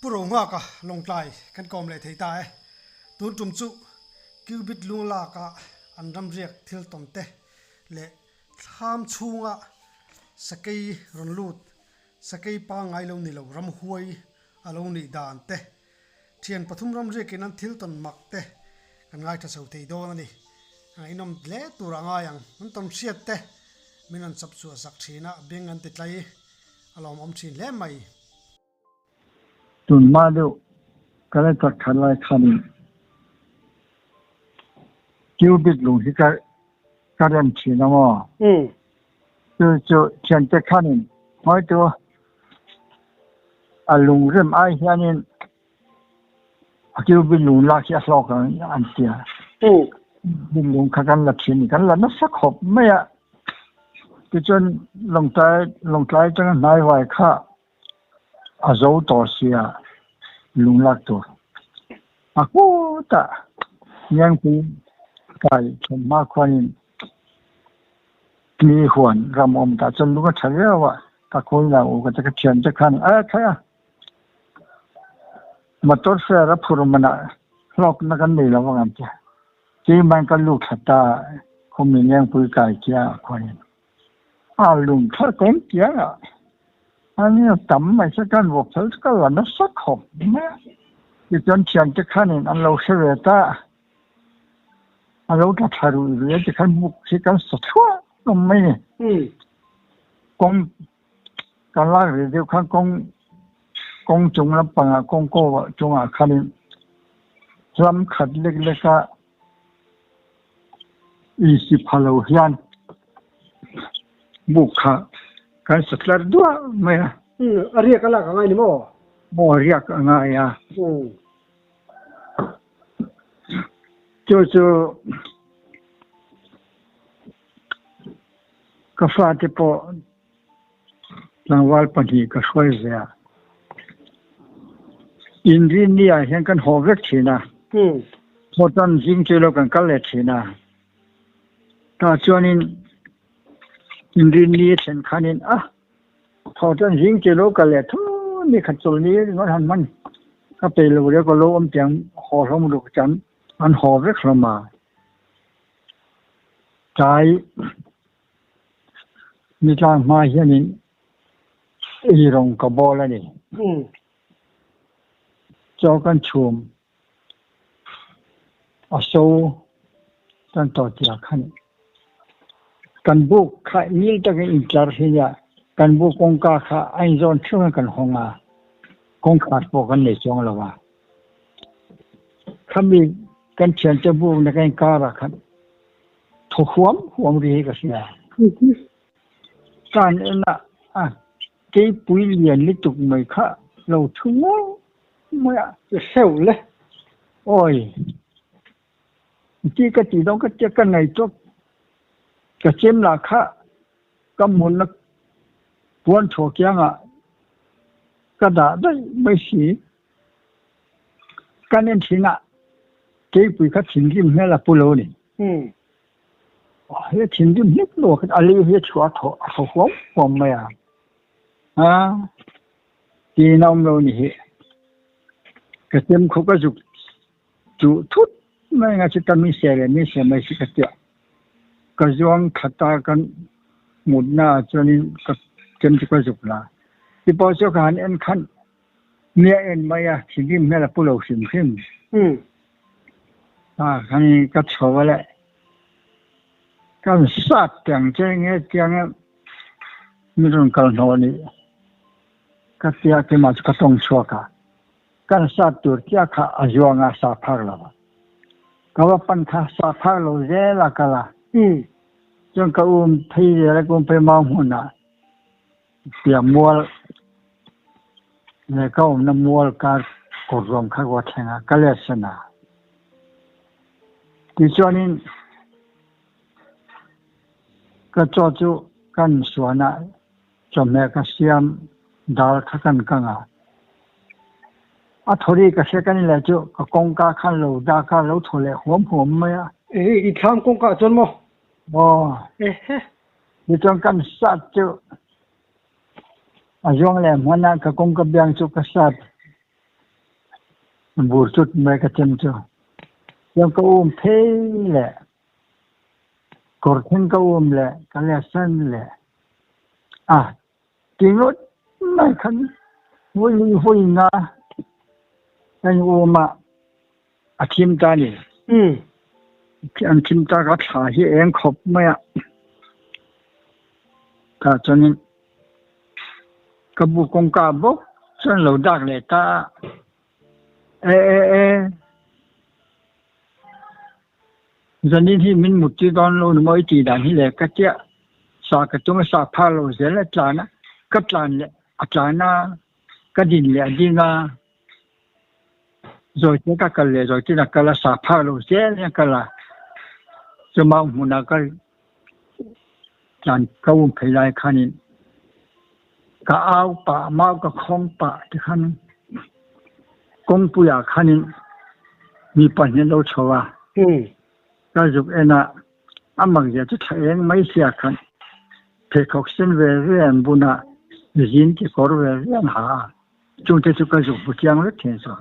Pu Rohngaka Lawngtlai kan kawm leh thei ta e. Tun tum chu Cubit lunglaka an ramriak thil tawn te leh thlam chhunga sakei rawn lut, sakei pangngai lo ni lo ramhuai a lo nih dan te, thian pathum ramriakin an thil tawn mak te kan ngaithla chho thei dawn a ni. Ngaihnawm hle tur a ngai ang. An tawn hriat te min rawn chawp chhuah sak thin a, beng an ti tlai a lawmawm thin hle mai. Tun hma deuh ka la chak that lai khanin Cubit lung hi ka ka rem thin a maw? Chu chu thiante khanin ngawitu a lung rem ai hianin a Cubit lung lak hi a hlawk ang an ti a. Cubit lung kha kan la thin kan la nasa khawp mai a. Tichuan Lawngtlai Lawngtlai atanga hnaivai kha A zo tawh sia lunglak tur a kutah Ngengpui kai thawmhma khuanin mi huan ram awm tah chuan lung a tha viau a, ka khawi la u ka ti ka thiante khan a thlai a, motor fare a phur manah hlawkna kan nei lo vang ang che, keimah ka lut thla ta khawmi Ngengpui kai kia khuanin. A lung thar kawng tiang ah a nia tam mai se kan vawk fel ka la nasa khawp mai a, tichuan thiante khanin an lo hre ve ta a, a lo tla thla ruih ruih a tikhan buk hi kan sa thluah hlawm mai a ni. Kawng kan lak ve deuh khan kawng kawng chung lampangah kawng ko chungah khanin hlam khat lek lek a Insi pha lo hian buk kha kan sa tlar duah mai a. A riak a lak a ngai ni maw? Aw a riak a ngai a. Chu chu ka fate pawh tlangval pahnih ka hruai ve a. Inrinni ah hian kan haw vek thin a. Haw tan zing chu lo kan kal leh thin a. Tah chuanin inrinni a thlen khanin a haw tan zing chu lo kal leh tho ni khat chawlh ni ringawt han hman ka peih lo rek aw lo awm tiang haw hlawm ruk chuan an haw vek hlawm a. Tlai Ni tlang hma hianin ei rawng ka bawl a ni. Chaw kan chhum a so kan tawh tia khan kan buk kha ngil takin intlar hi nia kan buk kawngka kha a inzawn theuh hian kan hawng a, kawngkhar pawh kan nei chuang lo a. Khami kan thiante bukna kan inkarah khan Thaw huam huam ri hi ka hria. Tan enah a keipui lian lutuk mai kha lo thu ngawi mai a. I hreuh le. Awi. Ti ka ti dawn ka tia ka ngaihtuah ka chem lah kha ka munna puan thuah kiangah ka dah daih mai si. Kan en thin a, keipui kha thinrim hmel a pu lo a ni. He thinrim hlek lo khan a lei hi a chhuah a thaw a thaw huam huam mai a. A tiin a awm lo a ni hi. Ka chem khaw ka zuk chuh thut mai anga chita mi seh leh mi seh mai si ka tia. Ka zuang khat a kan mutna ah chuanin ka chem chu ka zuk la. Tipaw chu ka han en khan Nia en mai a, thinrim hmel a pu lo hrim hrim. A khan ka chho a leh. Kan sat tiang che nge tiang e mi rawn kal hnawh ni. Ka tia keimah chu ka tawng chhuak a. Kan sat tur chiah kha a zuang a sa phak lo a. Ka va pan kha sa phak lo zel a kal a. Chuan ka um phei zel a, ka um phei mau hmun ah. Piah mual leh ka awmna mual kar kawr ruam kha ka thleng a, ka let san a. Tichuanin ka chaw chu kan suan a, chawhmeh ka siam dal kha kan kang a. A thawri ka hre ka ni leh chu ka kawngka khan lo dak a, lo thaw leh huam huam mai a. Ehe, i thlam kawngka ah chuan maw? Aw. Ehe. Tichuan kan sat chu a zuang leh hman a, ka kawngka biang chu ka sat. Bur chut mai ka chem chu. Chuan ka um phei leh kawr thleng ka um leh ka let san leh a ti ngawt mai khan vawi vawi nga kan um a a thim ta a ni. An thim ta ka thla hi eng khawp mai a tah chuanin Ka bu kawngka bawk chuan lo dak leh ta a, E e e, zanin hi min mut tir dawn lo ni maw i tih dan hi le ka tia, sa ka tum a sa phak lo zel a tlan a, ka tlan leh a tlan a, ka din leh a ding a, zawi te ka kal leh zawi ten a kal a, sa phak lo zel hian a kal a, chumau hmunah ka Tlan ka um phei lai khanin ka au pah, mau ka khawng pah ti khan kawngpui ah khanin mi pahnih an lo chho a. Ka zuk en a, a mak zia chu tha eng mai sia khan pheikhawk sen ve ve an bun a, zin kekawr ve ve an ha a, chungte chu ka zuk bu chiang vek thin chu.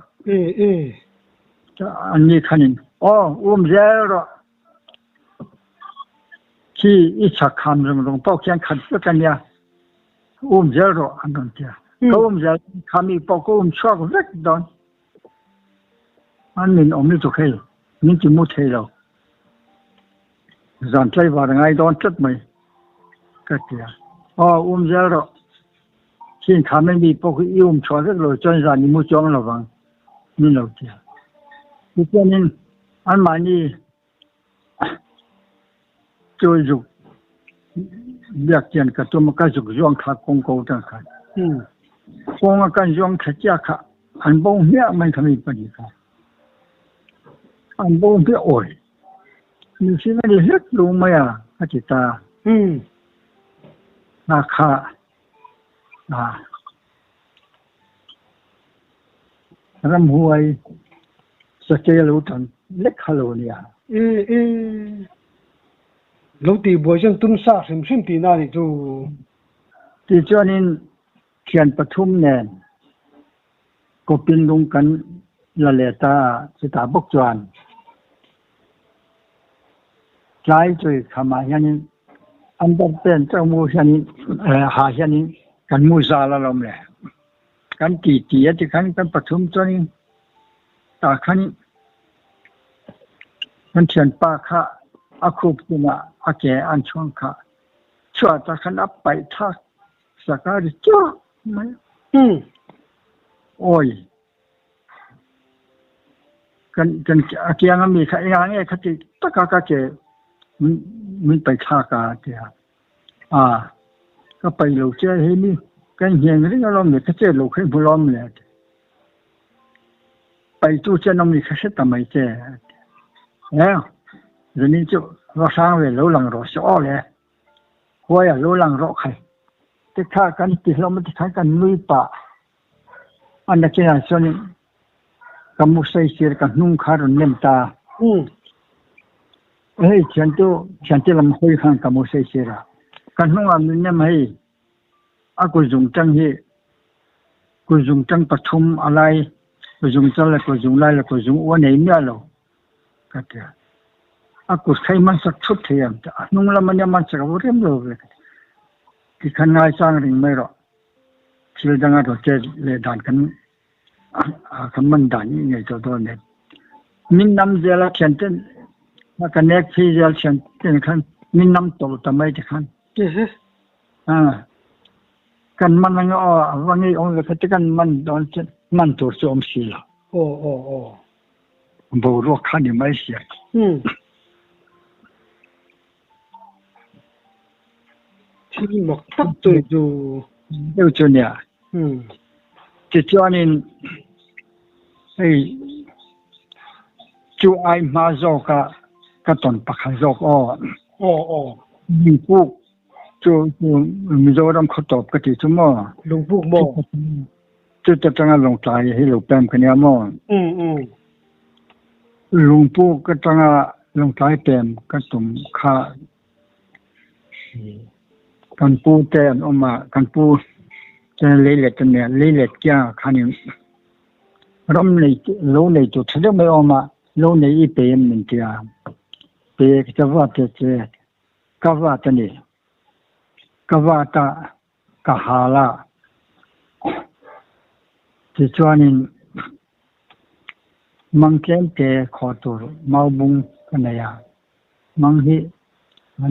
Anni khanin, Aw, um zel rawh. Khi i chak kham rung rung pawh khian khat vek a nia, um zel rawh an rawn ti a. Ka um zel khami pawh ka um chhuak vek dawn. An min awm lutuk hei, min ti mu thei lo. Zan tlaivar a ngai dawn tlat mai ka ti a. Aw um zel rawh, khi kham in mi pawh khi i um chhuah vek lo chuan zan i mu chuang lo vang min lo ti a. Tichuanin anmahni chu zuk biak chian ka tum a, ka zuk zuang thla kawng ko tang khan. Kawng a kan zuang thla chiah kha an bo hmiah mai kha mi pahnih kha. An bo hmiah awi. Mihring a ni hlek lo mai a, a ti ta. A kha a. Ramhuai sakei a lo tan lek kha lo nia. I i lo tih buai chuan tum sa hrim hrim tihna a nih chu. Tichuanin thian pathum nen kawpin lung kan la leh ta a, chutah bawk chuan tlai chawi khamah hianin underpant chauh mu hianin ha hianin kan mu zal alawm le. Kan ti ti a tikhan kan pathum chuanin tah khan kan thianpa kha a khup chungah a ke an chhuang kha chhuah tah khan a paih thlak sak a ri churh mai. Awi! Kan kan a kiang ami kha engah nge kha ti taka ka ke min min paih thlak a ti a. A, ka paih lo che hei mi kan ngheng ring alawm le ka chet lo kha i hmu lawm le a ti. Paihtu chen awm ni kha hre ta mai che a ti. E, zanin chu va hrang ve lo lang rawh se aw le. Huai a lo lang rawh khai. Tikha kan ti hlawm a tikhan kan nui pah. A nakinah chuan ka mu saisir ka hnung kha rawn nem ta. Hei thiantu thiante lam hawi khan ka mu saisir a. Ka hnungah min nem hei a kutzung tang hi kutzung tang pathum a lai kutzung chal le kutzung lai le kutzung u a nei miah lo ka ti a. A kut kha i hmansak thut thei ang a hnung lam a nia hmansak a rem lo ve ka ti. Tikhan ngaichang ring mai rawh. Thil danga rotate leh dan kan kan man dan i ngei tawh dawn nen. Min nam zel a thian ten a ka nek phei zel thian ten khan min nam tawlh ta mai te khan. Kan man anga aw a va ngei awm ve kha te kan man dawn chuan man tur chu awm si lo. Aw aw aw. Boruak kha ni mai sia. Thil mak tak chu chu. Deuh chu nia. Tichuanin hei chu ai hma zawka ka tawn pakhat zawk aw. Aw aw. Lungpuk chu Mizoram khaw tawp ka ti chu maw. Lungpuk maw. Chuta tanga Lawngtlai hi lo pem ka nia maw. Lungpuk atanga Lawngtlai pem ka tum kha kan pu te an awm a, kan pu te leilet a nia, leilet kiangah khanin Ram nei lo nei tu tha deuh mai awm a, lo nei i pe em min ti a, pe ka vat e che, ka vat a ni. Ka vat a, ka hal a, tichuanin mang tlem te khaw tur mau bung ka nei a, mang hi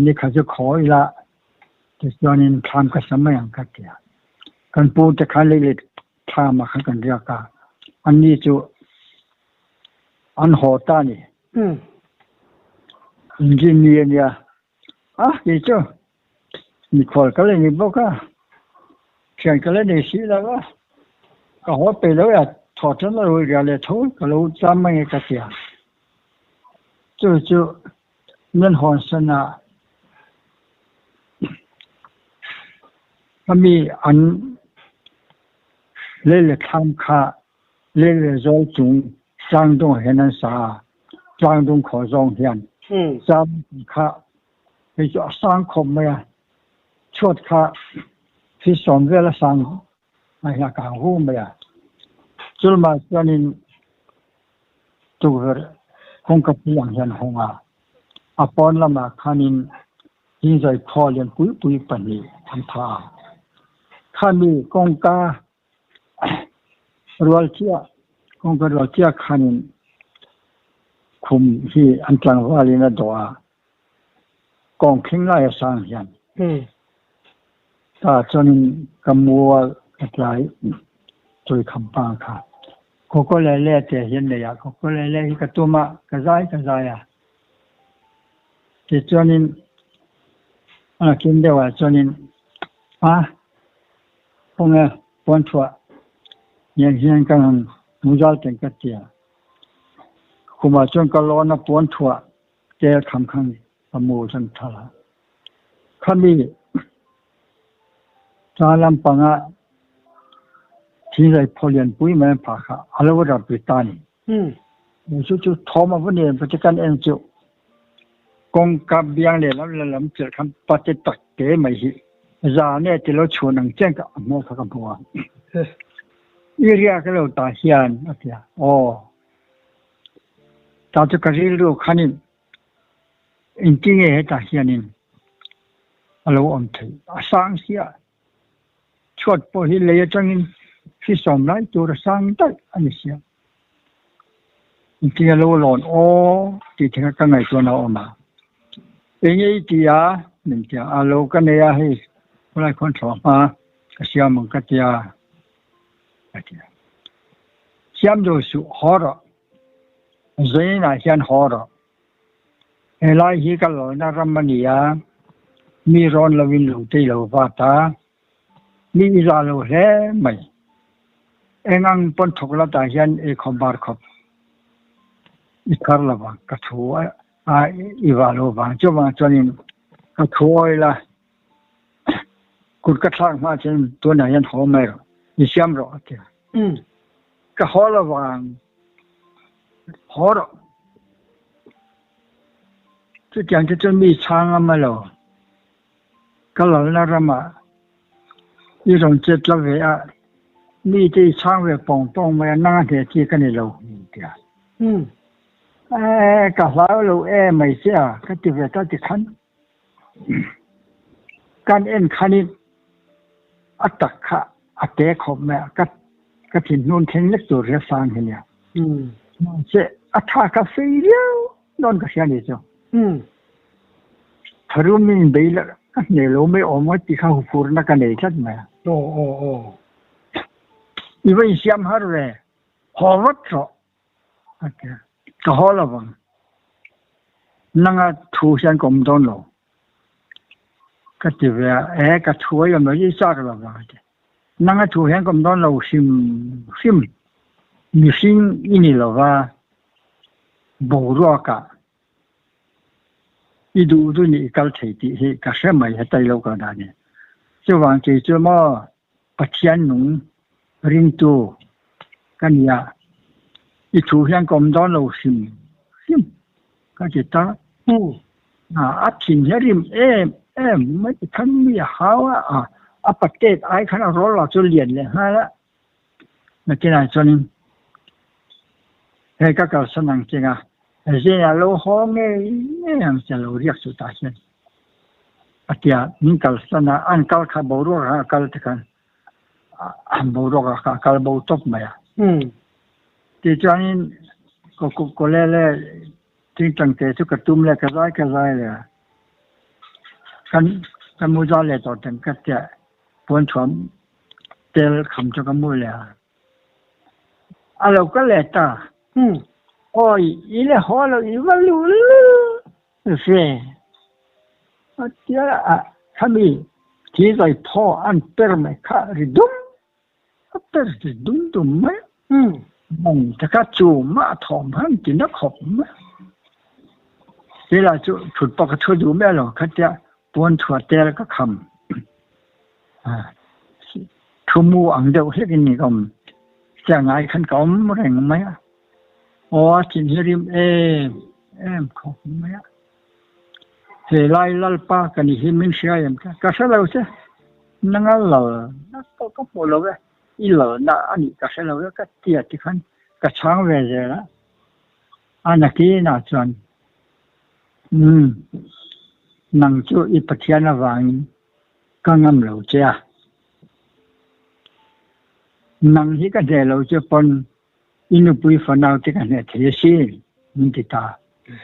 ni kha chu khaw ila tichuanin thlam ka sa mai ang ka ti a. Kan pu te khan lei leh thlam ah khan kan riak a, anni chu an haw ta a ni. Engineer a nia, a kei chu mikhual ka la ni bawk a, thian ka la nei si lo a, ka haw peih lo e, thaw tan a lo riah leh tho ka lo cham mai e ka ti a. Chu chu min hawn san a, ka mi an lei le thlam kha lei le zawl chung tlangdung ah hian an sa a, tlangdung khaw zawng hian cham kha hei chu a sang khawp mai a, chhuat kha feet sawm vel a sang a hi a kang hu mai a, chulmah chuanin tukverh kawngka pui ang hian a hawng a, a pawn lamah khanin thingzai khaw lian pui pui pahnih an phah a, khami kawngka Rual chiah, kawngka rual chiah khanin khum hi an tlangvalin a dawh a, kawng thling lai a sang hian. Tah chuanin ka mu a ka tlai tui kham pa kha. Kawkawlele te hian nei a, kawkawlele hi ka tum a, ka zai ka zai a. Tichuanin a nakin deuhah chuanin a Khawnge puan thuah nen hian ka han hmu zal teng ka ti a. Khumah chuan ka lawn a puan thuah tel kham khan ka mu chuan thal a. Khami cha lampanga thingzai phaw lian pui mai an phah kha a lo rap ri ta a ni. Chu chu thawm a va nen pawh chu kan en chu kawngka biang leh lam leh lam chelh khan pate tak te mai hi zan e tilo chhun ang chian ka hmel kha ka hmu a. I riak lo ta hian a ti a, aw ta chu ka rilru khanin engtin nge hetah hianin a lo awm theih a sang sia. Chhuat pawh hi lei atangin hri sawm lai tur a sang daih a ni sia. Engtin a lo lawn aw tih te kha ka ngaihtuahna a awm a. Eng ei ti a min ti a, a lo ka nei a hei khawlai khawn thlawh hma ka siam ang ka tia a ti a. Siam do suh haw rawh, zainah hian haw rawh. Helai hi ka lawina ram a ni a, mi rawn loin lo tei lo vat a, mi i za lo hle mai. Eng ang pawn thawk la tah hian ei khawp bar khawp i thar lo vang, ka thu a i vah lo vang. Chuvang chuanin ka thu awi la, kut ka thlak hma chuan tunah hian haw mai rawh, i siam rawh a ti a. Ka haw lo vang. Haw rawh. Chutiang te chuan mi chhang a ma lo. Ka lalna ramah i rawn chet tla ve a, mi te i chhang ve pawng pawng mai a, nang a hneh chi ka ni lo min ti a. E, ka hlau lo e mai che a, ka ti ve ta ti khan. Kan en khanin a tak kha a te khawp mai a, ka ka thinhnun thleng lek tur hi a sang hi nia. Mahse a tha kha fei viau dawn ka hria ni chu. Tharum in bei la ka hne lo mai awm a ti kha hufurna ka nei tlat mai a. I va insiam har ve, haw vat rawh. A ti a, Ka haw lo vang. Nanga thu hian ka awm dawn lo. Ka ti ve a, E, ka thu a awm lo, i chak lo vang a ti. Nanga thu hian ka awm dawn lo hrim hrim. Mihring i ni lo va, boruakah i duh duh nih i kal thei tih hi ka hre mai hetai lo ka dan hi. Chuvang kei chu maw Pathian nung ringtu ka ni a, i thu hian ka awm dawn lo hrim hrim ka ti ta. A thin hi a rim em em mai ti khan mi a hau a, a patet ai khan a rawl lo chu lian leh nghal a. Nakinah chuanin. Hei ka kalsan ang che nga, zingah lo haw ngei ngei ang che lo riak chu tah hian a tia min kalsan a, an kal kha boruak ah a kal te khan boruak ah kha a kal bo tawp mai a. Tichuanin kawlele tingtang te chu ka tum leh ka zai ka zai leh a, kan ka mu zal leh tawh teng ka tia puanthuam tel kham chu ka mu leh a. A lo kal leh ta. Awi, i le haw lo, i va luh luh ve. A tia a, khami thi zai thaw an per mai kha ri dum, a per ri dum dum mai a. Mang te kha chu mah thawm han ti na khawp mai. Keilah chu thut pawh ka thu duh miah lo, khatia puan chhuah tel ka kham. Thu mu ang deuh hlek in ni ka awm. Chiah ngai khan ka awm reng mai a. Aw a thin hi rim em em khawp mai a. He lai Lalpa ka ni hi min hria em ka ka hre lo che. Nanga lal na pawh ka hmu lo e. I lal na a nih ka hre lo e ka tia ti khan ka chhang ve zel a. A nakinah chuan umm nang chu i Pathian avangin ka ngam lo che a, nang hi ka hneh lo che pawn i nupui fanau te ka hneh thei asin min ti ta.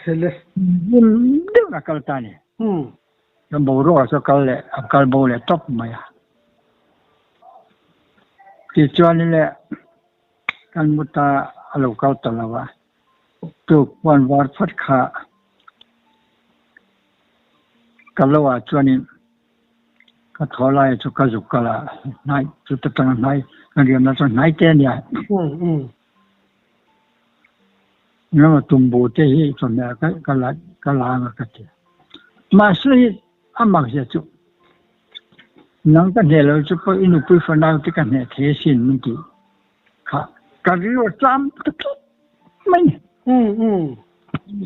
Hlim deuhin a kal ta a ni. Ka boruak chu a kal leh a kal bo leh tawp mai a. Tichuan le kan mu ta a lo kal ta lo a, tuk puan var phawt kha Ka lo ah chuanin ka thaw lai chu ka zuk kal a, hnai chu ta tanga hnai kan riamna chu hnai te a nia. Engemaw tumbu te hi chawhmeh ah ka la ka la anga ka ti. Mahse hi a mak zia chu nang ka hneh lo chu pawh i nupui fanau te ka hneh thei asin min tih kha ka rilru a tlam ta tlat mai.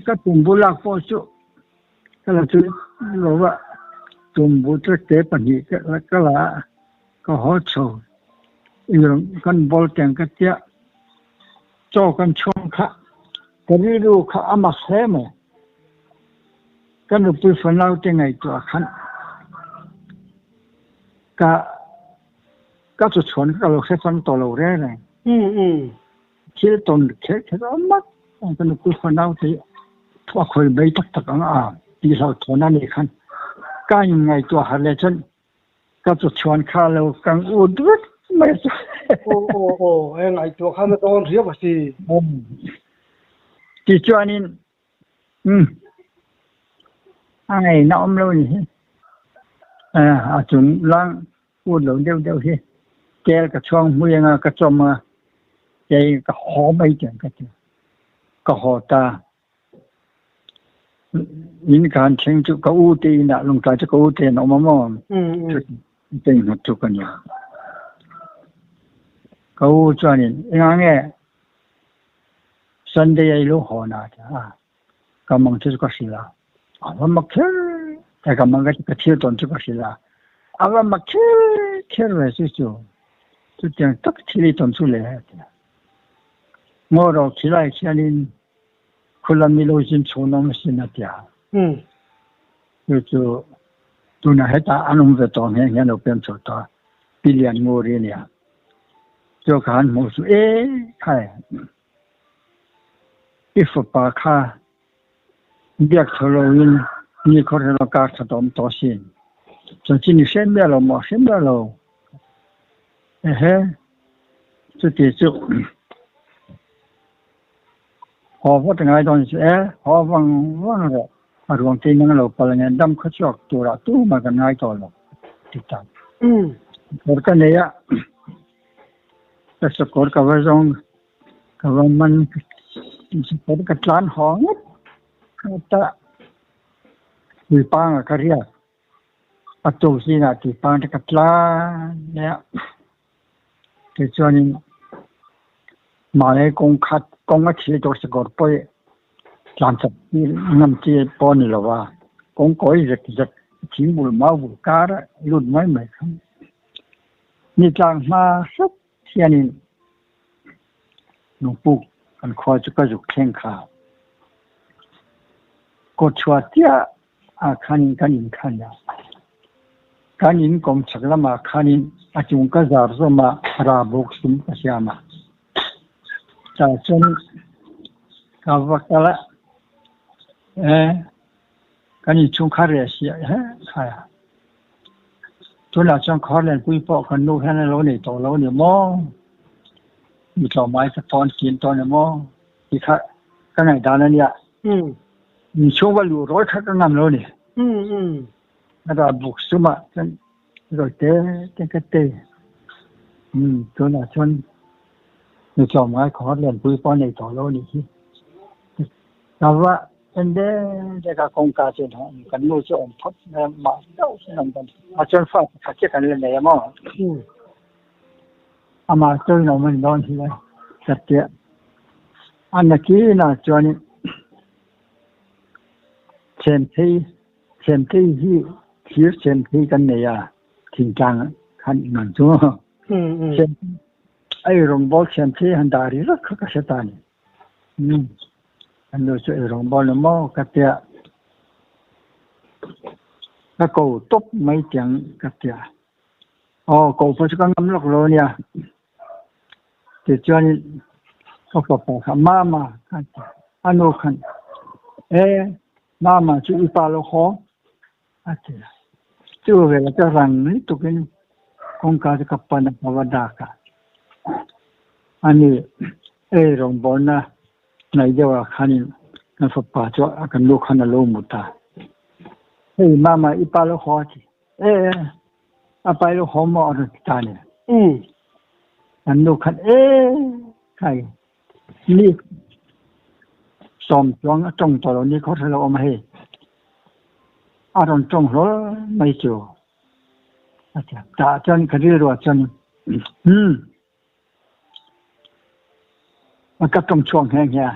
Ka tumbu lak pawh chu Ka la chu lo va, tumbu trekte pahnih ka la a, ka haw chho. Kan bawl teng ka tia, chaw kan chhuang kha ka rilru kha a mak hle mai. Ka nupui fanau te ngaihtuah khan ka ka chu chhuan kha ka lo hre chang tawh lo reng reng. Thil tawn kher kher a mak ka nupui fanau te a khawi bei tak tak ang a tih hlauhthawn a nih khan ka inngaihtuah harh leh chuan ka chu chhuan kha lo kang ut vek mai chu. Aw aw aw he ngaihtuah khan a dawn riau a si. Tichuanin umm a ngaihna awm lo ni hi a chung lang ut lo deuh deuh hi tel ka chhuang hmui anga ka chawm a kei ka haw mai tiang ka ti. Ka haw ta. In ka han thleng chu ka u te inah lungtlai chu ka u te an awm a maw? Te inhnawt chu ka nia. Ka u chuanin engah nge Sunday a i lo haw na a ti a. Ka mang chu ka hrilh a. A va mak kher kher ka mang ka thil tawn chu ka hrilh a. A va mak kher kher ve chu chu. Chutiang tak thil i tawn chu le a ti a. Ngaw ro khilai khianin khula mi lo zin chhun awm asin a ti a. Chu chu tunah hetah an awm ve tawh nghe nghe lo pem chho ta. Pi Lian Nguri a nia. Chu kha han hmuh chu e khai. I fapa kha biak tho loin ni khawr helo kar tha tawm tawh sin. Chanchin i hre miah lo maw? Hre miah lo. Ehe, chuti chu haw vat ngai dawn si e, haw vang vang rawh. A ruang te in ang lo pal nge dam khaw chhuak turah tumah kan ngai tawh lo ti ta. Kawr ka nei a, ka sakawr ka va zawng Ka va man sakawr ka tlan haw ngawt ngawt a, tuipang ah ka riak. A tuk zingah tuipang te ka tlan leh a, tichuanin mahni kawng khat kawng a thih tawh sakawr pawh tlan chak ngam chi pawh a ni lo va, kawng kawi zek zek thing bul mau bul kar a lut mai mai kha ni tlang hma hrep. Hianin lungpuk Kan khua chu ka zuk thleng kha. Kawtchhuah chiah ah khanin kan in khan a. Kan in kawmchhak lamah khanin a chung ka zar zawm a, ra bawk sum ka siam a. Tah chuan ka va kal a, e kan inchhung kha reh siah he khai a. Tunah chuan Khawrlenpui pawh kan nu hian a lo nei tawh lo a ni maw? Mi tlawmngai ka tawn kin tawh a ni maw? Ti kha ka ngaihdan a nia. Inchhung va luh rawl kha ka ngam lo a ni. A dah buk sumah chuan rawi te te ka tei. Tunah chuan mi tlawmngai Khawrlenpui pawh a nei tawh lo a nih hi. Ka va En dek dek a kawngka chu kan nu chu awm phawt mai a, mah deuh hian an kan a chuan fa pakhat chiah kan la nei a maw? Amah chuan awm a ni dawn hi le ka tia. A nakinah chuanin chemthei chemthei hi thir chemthei kan nei a thingtlang khan inang chu ei rawngbawl chemthei han dah ri rak kha ka hre ta a ni. An nu chu ei rawngbawl ni maw ka tia. Ka ko tawp mai tiang ka tia. Aw ko pawh chu ka ngam lawk lo ania. Tichuanin ka fapa kha mama ka ti. A nu khan e mama chu i pa lo haw a ti a. Chu velah chu rang lutukin kawngka chu ka pan a, ka va dak a. Ani ei rawngbawlna hnaih deuhah khanin kan fapa chu a kan nu khan a lo mut a. Hei mama i pa lo haw a ti. E e a pa i lo haw maw a rawn ti ta a ni. Kan nu khan e khai Mi sawm chuang a tawng tawh lo ni khaw hre lo awm a hei. A rawn tawng hlawl mai chu a ti a. Tah chuan ka rilruah chuan umm ka tawng chhuak nghe nghe a.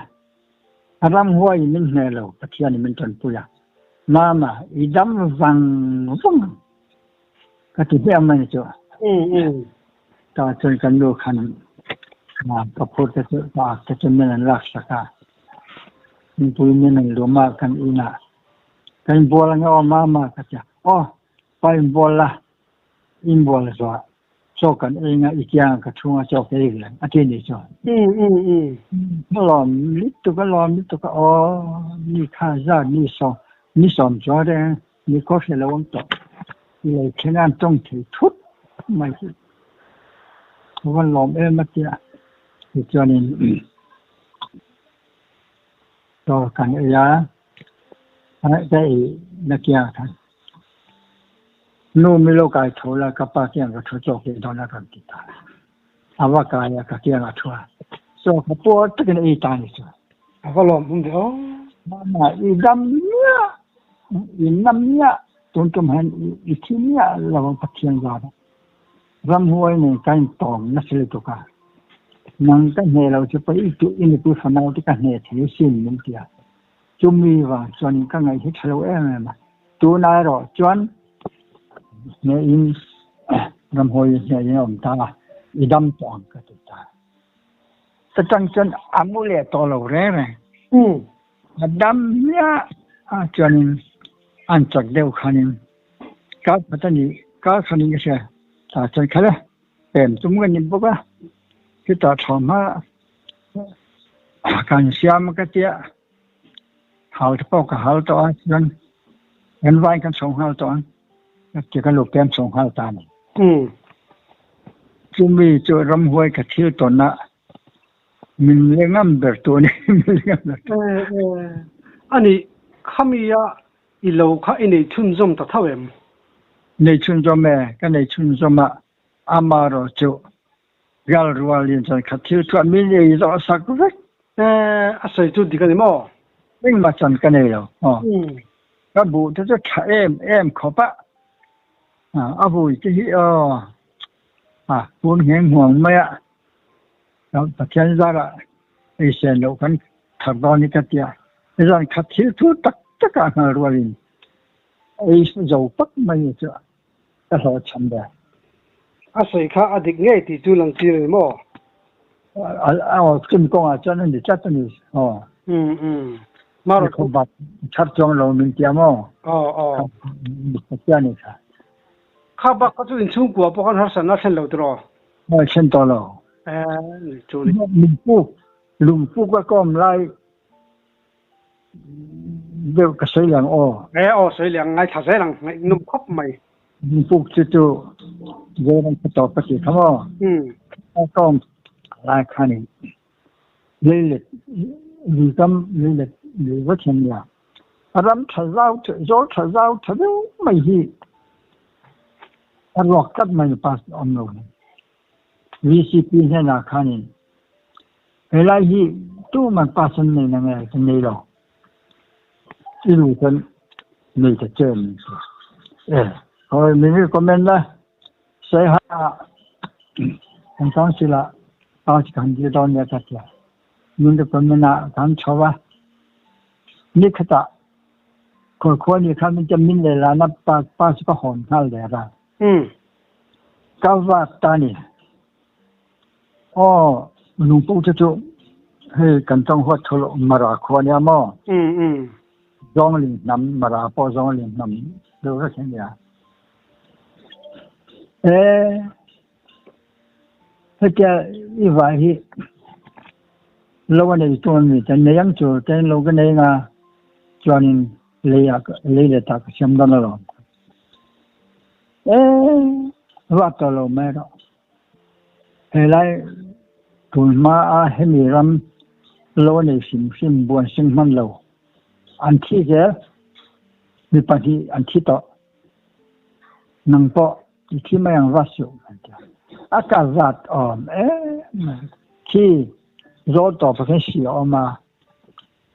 Ramhuai in min hne lo Pathian in min tanpui a. Mama i dam vang vang ang ka ti hmiah mai chu. Tah chuan kan nu khan ka phur te chu ka ak te chu min an lak sak a, thingpui min an lum a kan inah ka inbual ange aw mama ka ti a, aw pa inbual la, inbual zuah chaw kan ei anga i kiangah ka chhunga chaw ka ei ve ang a ti anih chu. Ka lawm lutuk a lawm lutuk a aw ni kha zat ni sawm ni sawm chuang reng Ni khaw hre lo awm tawh. I lei thleng an tawng thei thut mai hi a va lawm em a tia. Tichuanin chaw kan ei a, ka ei na kiang khan nu mi lo kai tho la ka pa kiang ka thu chaw ka ei dawn a rawn ti ta. A va kai a ka kiang a thu a, chaw kha puar takin a ei ta a ni chu. A va lawm hmun ve aw. Mama i dam miah, i na miah, tun tum hian i thi miah lo ang Pathian zat ah. Ramhuai nen ka intawm nasa lutuk a. Nang ka hne lo chu pawh i tuh i nupui fanau te ka hne thei sin min ti a. Chumi vang chuanin ka ngaih hi tha lo em em a. Tunah erawh chuan hnehin ramhuai hnehin a awm ta a, i dam tawh ang ka ti ta. Ka tang chuan a mu leh tawh lo reng reng. A dam hmiah ah chuanin an chak deuh khanin kar khat a nih kar khanin ka hria tah chuan khat a pem tum ka ni bawk a chutah thlawhhma kan siam ka tia hal te pawh ka hal tawh a chuan kan vain kan chho nghal tawh ang ka ti ka lu pem chho nghal ta a ni. Chumi chu ramhuai ka thil tawnah min le ngam ber tu a ni, min le ngam ber tu. A nih, khamia i lo kha i nei chhunzawm ta tho em? Nei chhunzawm e, ka nei chhunzawm a, amarawh chu ral rualin chuan kha thil chuan min ei zawh sak vek. A sawi chu dik a ni maw? Engmah chuan ka nei lo. Ka buh te chu tha em em khawp a. A vui te hi aw a pun ngheng hmuang mai a, Pathian zarah ei sen loh kan thar dawn hi ka ti a, zan khat thil thu tak tak ah nghal rualin ei zo pak mai chu ka hlawhchham ve. A sawi kha a dik ngei tih chu lang tir a ni maw? A kim kawngah chuan a ni tlat a ni. Aw. Um um. Maro Kho bat thar chuang lo min tia maw? Aw aw. Pathian ni kha. Kha bak kha chu inchhungkua pawh khan harsatna a thlen lo tiraw? Aw thlen tawh lo. Eh ni chu ni. Lungpuk lungpuk a kawm lai deuh ka sawi lang aw. Eh aw sawi leh ang ngaithla zel ang ngaihnawm khawp mai. Lungpuk chu chu Zoram khaw tawp a ti kha maw? Um. A kawm lai khanin leilet luikam leilet lui va thlen nia. A ram tha zau tha zawl tha zau tha deuh mai hi a ruak tlat mai pass awm lo hi. VCP hnenah khanin helai hi tuman pass an nei na nge ka nei lo. I lu chuan nei ta che min ti. E hawi min recommend la Saiha kan council ah pass kan dil dawn nia ka tia. Min recommend a kan chho a. Ni khatah khawi khua ni khan min tia min leh lana pass ka hawn nghal der a. Ka vat ta ni. Aw lungpuk te chu hei kan tawng huat thu loh Mara khua nia maw? Zawngling hnam Mara pawh Zawngling hnam deuh vek hi nia. E hetia i vai hi lo a nei tu an ni ten nei ang chu ten lo ka nei nga chuanin lei ah lei leh tah ka siam dawn alawm. E ruah tawh lo mai rawh. Helai tun hma a hemi ram lo nei hrim hrim buan hring hman lo an thi zel mi pahnih an thi tawh nang pawh i thi mai ang va suh an ti a. A ka zat awm em mai khi zawl tawp ah khan hri a awm a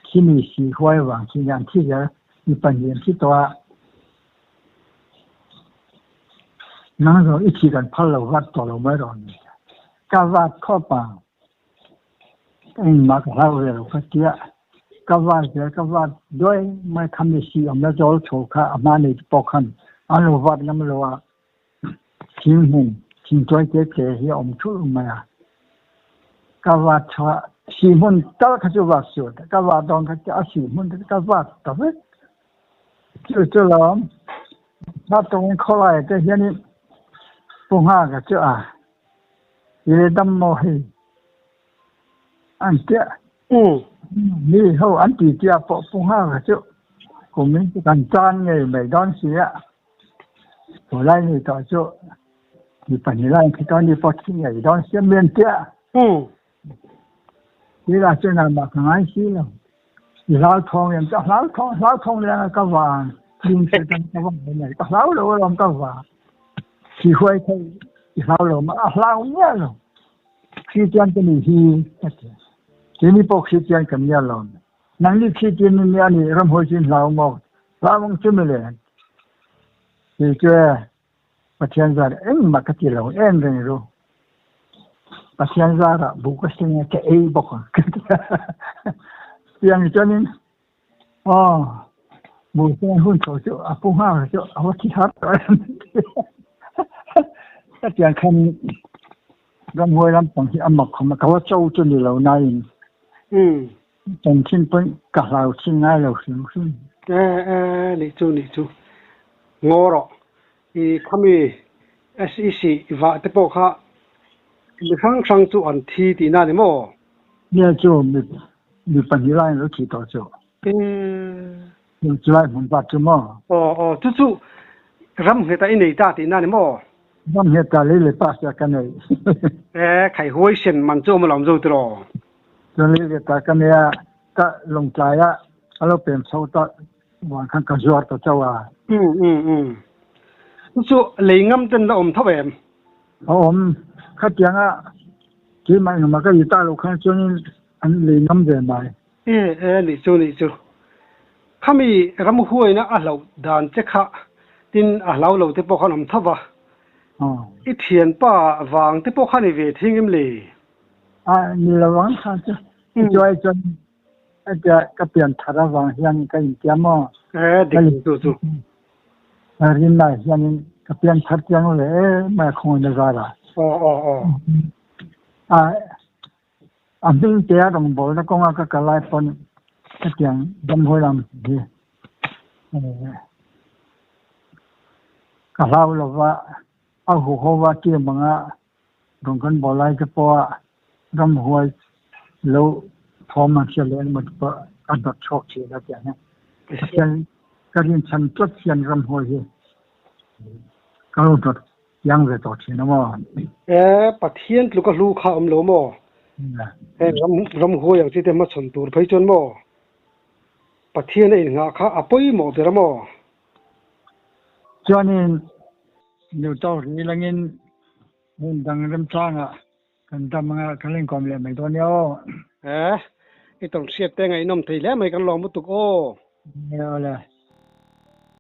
khimi hri huai vang khi an thi zel mi pahnih an thi tawh a. Nang zawng i thi kan phal lo vat tawh lo mai rawh ni. Ka vat khawp ang. Engmah ka hlau ve lo ka tia. Ka vat zel ka vat duai mai kha mi si awm la zawl chho kha a hma nei te pawh khan an lo vat ngam lo a. Thing hmun thing tuai te te hi a awm thulh mai a. Ka vat chho a si hmun tal kha chu vat suh ka vat dawn kha a si hmun te ka vat ta vek. Chu chu lawm hma tawngin khawlai te hianin Pu Nghaka chu a i le dam maw hei an tia. Mi ho an ti tia pawh Pu Nghaka chu kumin chu kan tan ngei mai dawn si a. Khawlai ni tawh chu mi pahnih lai khi chuan ni pawh thi ngei dawn si a mi an tia. Tih chuan mah ka ngai si lo. I hlauthawng em? Ka hlauthawng, hlauthawng leng a ka vang. Ding se chuan ka vang mai. Ka hlau lo alawm ka vang. Thi huai thei i hlau lo mah a hlau miah lo. Kristian ka nih hi ka ti. Keini pawh Kristian kan nia lo. Nangni Kristian in nia nih ramhuai chu in hlau maw? Hlau ang chu mile. Kei chu e Pathian zar engmah ka ti lo em reng ru. Pathian zarah buh ka seng a, ka ei bawk a. Tiang chuanin aw buh seng hun chho chu a pu nghal chu a va thi har tawh em. Ka tiang khan ramhuai lampang hi a mak khawm a, ka va cho chu ni lo nain chanchin pawn ka hlau thin ngai lo hrim hrim. E e nih chu nih chu. Ngaw rawh. I khami SEC i vah te pawh kha mi hrang hrang chu an thi tihna a ni maw? Nia chu mi mi pahnih laiin lo thi tawh chu. E. Chulai hmun pat chu maw? Aw aw chu chu ram nghet a i nei ta tihna a ni maw? Ram nghet ta lei leh pa sia ka nei. E khai huai sen man chu awm alawm zo tiraw? Chuan lei leh ta ka nei a, ka lawngtlai a a lo pem chho ta Vang khan ka zuar ta chauh a. Um um um. Chu chu lei ngam ten la awm tho em? A awm. Khatiang a keimah engmah ka ri ta lo khan chuanin an lei ngam ve mai. E e nih chu nih chu. Khami ramhuaina a hlauh dan che kha tin a hlau lo te pawh khan awm tho va. I thianpa vang te pawh kha ni ve thing em le? A ni lo ang kha chu. Chuai chuan Hetia ka pian thar avang hian ka intia maw? Eh, dik chu chu. Rinna hianin ka pian thar chiang le em mai a khawngaihna zara. Aw, aw, aw. A, A hming tea rawngbawlna kawnga ka kal lai pawn hetiang damhawi lam hi ka hlau lova, a huhova team anga rawn kan bawl lai te pawha ramhuai lo thawm ang hria leh engemaw te pawh ka dawt chhuak thin a tiang hian Pathian ka rinchhan tlat hian ramhuai hi ka lo dawt Chiang ve tawh thin a maw? E, Pathian tluk a hlu kha awm lo maw? Heng ram ramhuai ang chi te hmachhawn tur phei chuan maw? Pathian a innghah kha a pawimawh ber a maw? Chuanin Newton ri langin hmun dang remchangah kan dam anga kan inkawm leh mai dawn nia aw. E, i tawnhriat te ngaihnawm thei hle mai kan lawm lutuk aw. Nia aw le.